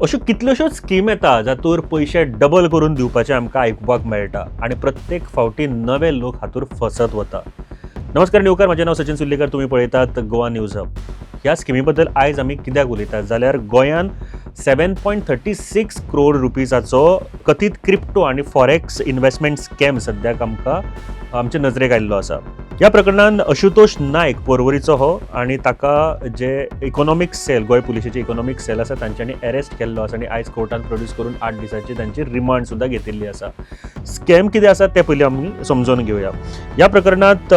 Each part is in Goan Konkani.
अश्यो कितल्योश्योच स्कीम येता जातूर पयशे डबल करून दिवपाचें आमकां आयकुपाक मेळटा आनी प्रत्येक फावटी नवे लोक हातूर फसत वता. नमस्कार नेवकार, म्हजें नांव सचिन सुर्लीकर, तुमी पळयतात गोवा न्यूज हब. ह्या स्किमी बद्दल आयज आमी कित्याक उलयतात जाल्यार गोंयान 7.36 क्रोड रुपीजाचो कथीत क्रिप्टो आनी फॉरेक्स इन्व्हेस्टमेंट स्कॅम सद्याक आमकां आमचे नजरेक आयिल्लो आसा. ह्या प्रकरणान आशुतोष नायक पोरवरीचो हो आनी ताका जे इकॉनॉमीक सेल, गोंय पुलिशेचे इकॉनॉमीक सेल आसा तांच्यांनी अरेस्ट केल्लो आसा आनी आयज कोर्टान प्रोड्यूस करून 8 दिसांची तांची रिमांड सुद्दां घेतिल्ली आसा. स्कॅम कितें आसा तें पयलीं आमी समजून घेवया. ह्या प्रकरणांत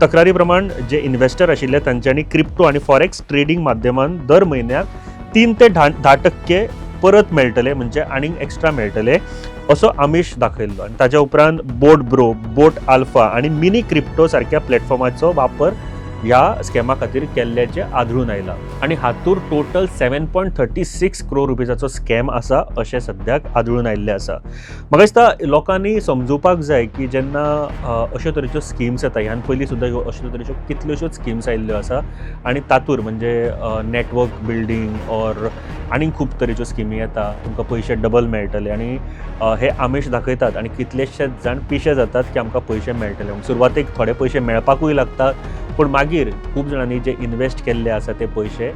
तक्रारी प्रमाण जे इन्व्हेस्टर आशिल्ले तांच्यांनी क्रिप्टो आनी फॉरेक्स ट्रेडींग माध्यमान दर म्हयन्याक 3 ते 10% परत मेळटले, म्हणजे आनीक एक्स्ट्रा मेळटले असो आमिश दाखयल्लो आनी ताच्या उपरांत बोट ब्रो, बोट आल्फा आनी मिनी क्रिप्टो सारक्या प्लॅटफॉर्माचो वापर ह्या स्कॅमा खातीर केल्ल्याचें आदळून आयलां आनी हातूर टोटल 7.36 क्रोड रुपीजाचो स्कॅम आसा अशें सद्याक आदळून आयिल्लें आसा. म्हाका दिसता लोकांनी समजुपाक जाय की जेन्ना अश्यो तरेच्यो स्किम्स येता, ह्यान पयलीं सुद्दां ह्यो अश्यो तरेच्यो कितल्योश्योच स्किम्स आयिल्ल्यो आसा आनी तातूर म्हणजे नेटवर्क बिल्डींग ऑर आनीक खूब तरेच्यो स्किमी येता, तुमकां पयशे डबल मेळटले आनी हे आमिश दाखयतात आनी कितलेशेच जाण पिशे जातात की आमकां पयशे मेळटले. सुरवातेक थोडे पयशे मेळपाकूय लागतात, पूण मागीर खूब जाणांनी जे इन्वेस्ट केल्ले आसा ते पयशे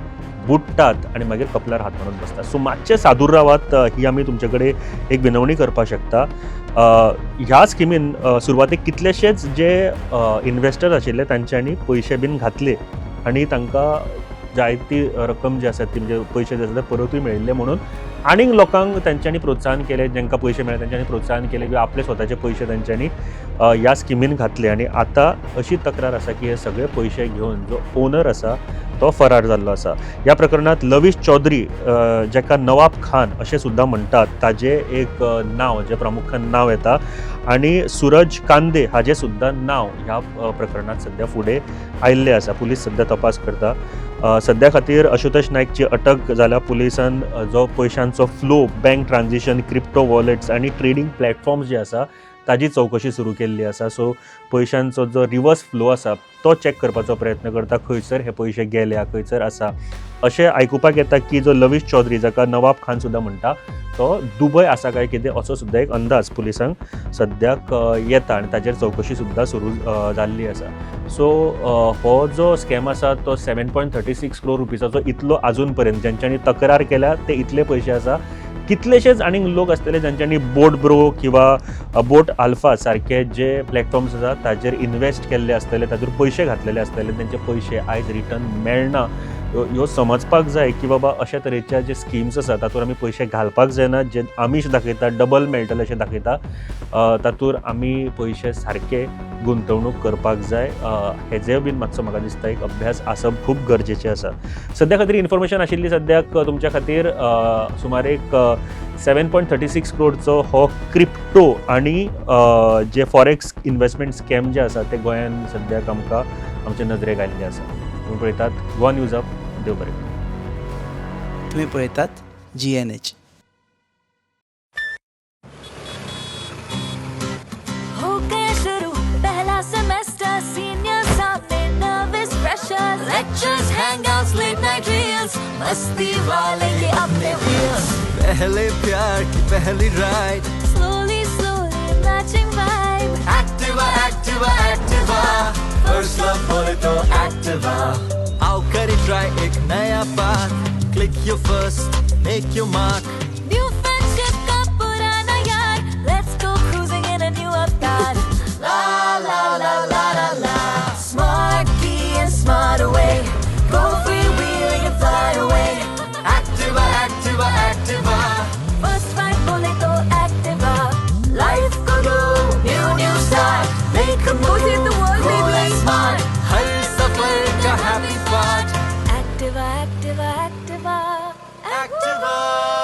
बुडटात आनी मागीर कपलार हात मारून बसतात. सो मातशे सादूर रावात ही आमी तुमचे कडेन एक विनवणी करपाक शकता. ह्या स्किमीन सुरवातेक कितलेशेच जे इन्वेस्टर आशिल्ले तांच्यांनी पयशे बीन घातले आनी तांकां जायती रक्कम जी आसा ती म्हणजे पयशे जे आसा ते परतूय मेळिल्ले, म्हणून आनीक लोकांक तांच्यांनी प्रोत्साहन केलें, जांकां पयशे मेळ्ळे तांच्यांनी प्रोत्साहन केलें किंवा आपले स्वताचे पयशे तांच्यांनी ह्या स्किमीन घातले आनी आतां अशी तक्रार आसा की हे सगळे पयशे घेवन जो ओनर आसा तो फरार जाल्लो आसा. ह्या प्रकरणांत लवीश चौधरी जाका नवाब खान अशें सुद्दां म्हणटात ताजें एक नांव जें प्रामुख्यान नांव येता आनी सूरज कांदे हाजें सुद्दां नांव ह्या प्रकरणांत सद्या फुडें आयिल्लें आसा. पुलीस सद्या तपास करता. सद्या खातीर आशुतोष नायकची अटक जाल्या. पुलिसान जो पयशांचो flow, bank transaction, crypto wallets आनी ट्रेडींग प्लॅटफॉर्म्स जे आसा ताजी चवकशी सुरू केल्ली आसा. सो पयशांचो जो रिवर्स फ्लो आसा तो चॅक करपाचो प्रयत्न करता, खंयसर हे पयशे गेल्या, खंयसर आसा. अशें आयकुपाक येता की जो लवीश चौधरी जाका नवाब खान सुद्दां म्हणटा तो दुबय आसा काय कितें असो सुद्दां एक अंदाज पुलिसांक सद्याक येता आनी ताजेर चवकशी सुद्दां सुरू जाल्ली आसा. सो हो जो स्कॅम आसा तो 7.36 क्रोड रुपीजाचो इतलो आजून पर्यंत ज्यांच्यांनी तक्रार केल्या ते इतले पयशे आसा. कितलेशेच आनीक लोक आसतले ज्यांच्यांनी बोट ब्रो किंवा बोट आल्फा सारके जे प्लॅटफॉर्म्स आसा ताजेर इन्वेस्ट केल्ले आसतले, तातूंत पयशे घातलेले आसतले, तेंचे पयशे आयज रिटर्न मेळना. ह्यो समजपाक जाय की बाबा अशा तरेच्या जे स्किम्स आसा तातूंत आमी पयशे घालपाक जायना, जे आमीश दाखयता डबल मेळटले अशें दाखयता तातूंत आमी पयशे सारके गुंतवणूक करपाक जाय. हेजेय बीन मातसो म्हाका दिसता एक अभ्यास आसप खूब गरजेचें आसा. सद्या खातीर इन्फॉर्मेशन आशिल्ली सद्याक तुमच्या खातीर सुमार एक 7.36 क्रोडचो हो क्रिप्टो आनी जे फॉरेक्स इन्व्हेस्टमेंट स्कॅम जे आसा ते गोंयान सद्याक आमकां आमचे नजरेक आयिल्ले आसा. तुमी पळयतात गोवा न्यूज अप. देव बरें करूं. तुम्ही पळयतात GNH. हो गया शुरू पहला सेमेस्टर, सीनियर सामने nervous pressure, lectures, hangouts, late night reels, मस्ती वाले ये अपने व्हील्स. पहले प्यार की पहली ride, slowly slowly matching vibe. Activa Activa Activa, first love बोले तो एक्टिवा. आओ करे ट्राई एक नया path, click your first, make your mark. New friendship का पुराना यार, let's go cruising in a new avatar. La la la la la la, smart key and smart away, go freewheeling and fly away. Activa Activa Activa, first ride बोले तो Activa. Life co do new new start, make a move, the world, cool baby. and smart. हर सफर का happy part. Activa Activa Activa Activa.